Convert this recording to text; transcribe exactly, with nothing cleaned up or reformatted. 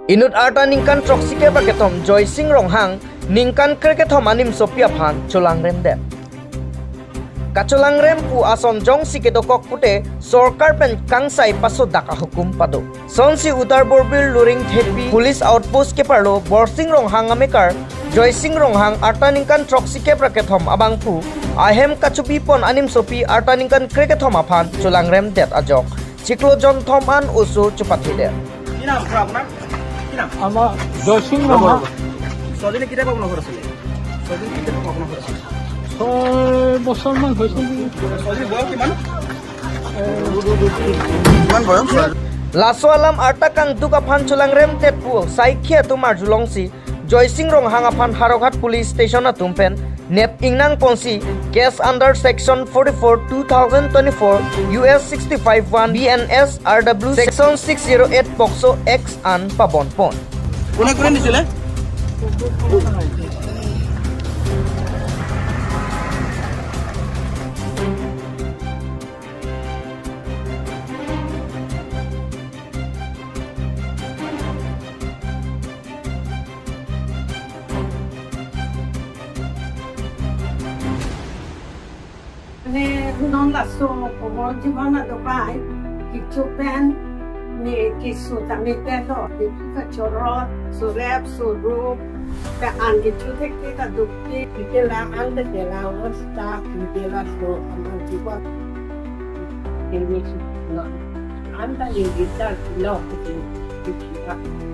Inut arta ningkan throksi kep ra kethom Joysing Ronghang ningkan krekethom animsopi aphan cholangremdet. Kacholangrem pu ason jongsi kedokok pute sorkar pen kangsai pasodak ahukum pado. Sonsi Uttar Borbil Luring Thepi Police Outpost keparlo Borsing Ronghang amekar Joysing Ronghang arta ningkan throksi kep ra kethom abangphu ahem kachobipon animsopi arta ningkan krekethom aphan cholangremdet ajok chiklo jonthom an oso chopathedet. কি নাম খুৰা আপোনাৰ? কি নাম? আমাৰ জয়সিং ৰঙা। ছোৱালীজনী কেতিয়াৰ পৰা আপোনাৰ ঘৰত আছিলে? ছোৱালীজনী কেতিয়াৰ পৰা আপোনাৰ ঘৰত আছিলে? ছয় বছৰমান হৈছে নেকি? ছোৱালীজনীৰ বয়স কিমান? কিমান বয়স? Laso alam arta kangduk aphan cholangremdet pu saikhi atum arjulongsi Joysing Ronghang aphan Howraghat Police Station atum pen nep ingnang ponsi case under section forty-four two thousand twenty-four U S sixty-five one B N S R W section six zero eight POCSO X an pabon pon. কোনে কোনে নিছিলে? Mane non laso komat jibon adobai, kecho pen ne keso tame pen lo, kecho kachorot, sorep, sorup, ta an kecho thek ke ta duk ke, ke la an ta ke la on sta, ke la so, an jibon. Ke ne so, no. An ta ye ke ta lo, ke, ke, ke.